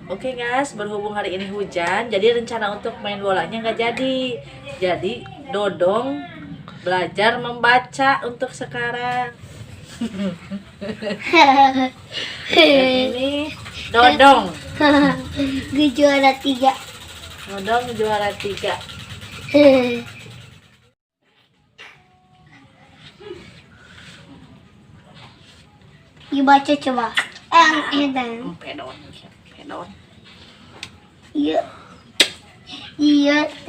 Oke guys, berhubung hari ini hujan, jadi rencana untuk main bolanya nggak jadi. Jadi Dodong belajar membaca untuk sekarang. Dan ini Dodong. Gue juara 3. Dodong juara 3. Dibaca coba. Pedon, pedon. Iya. Iya, T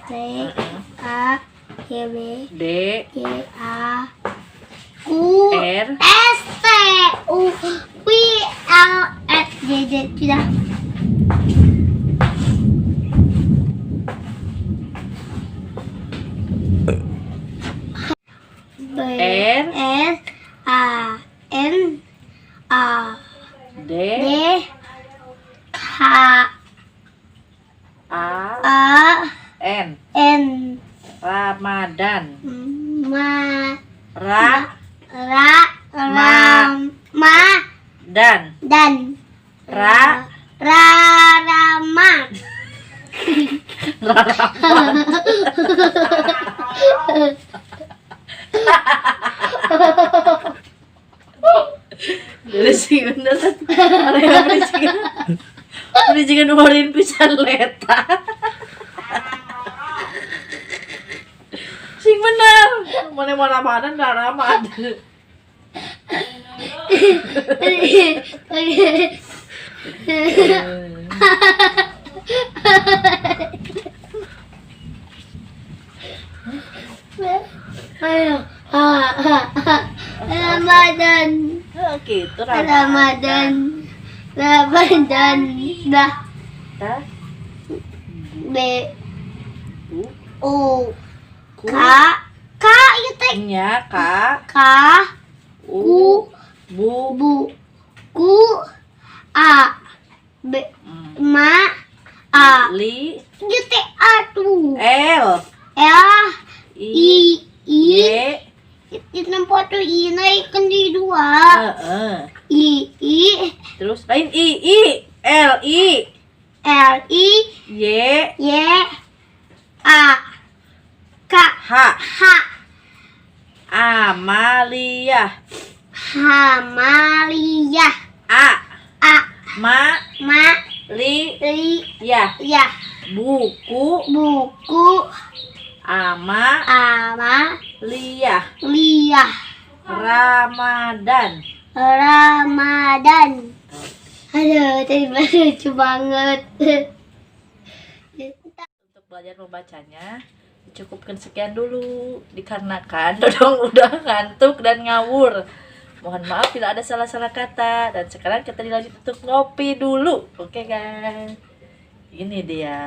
T A G B D G A Q R S T U V L S J J. Sudah. B R S A N A D D K A A N. N. Ramadan. Ma Ra Ra Ram Ma dan Dan Ra Ra Rama. Rama. Jadi sih bener. Ada yang beli jika ngeluarin pisan leta. Sing bener. Mana mana mana Ramadan. Ramadan. Gitu Ramadan. Ramadan. Dah. B U K K itu nya K K U Bu Bu Ku A B Ma A Li itu A tuh L L I I Y itu nampak tuh I naik kan di dua. I I Terus lain I I L I L I Y Y A K H H. Amalia. Hamalia. A A Ma Ma Li Li Ya. Ya. Buku Buku Ama Ama Liyah. Liyah. Ramadan. Ramadan. Aduh, tadi lucu banget. Untuk belajar membacanya dicukupkan sekian dulu, dikarenakan Dodong udah ngantuk dan ngawur. Mohon maaf bila ada salah-salah kata. Dan sekarang kita dilanjut untuk ngopi dulu. Oke guys, ini dia.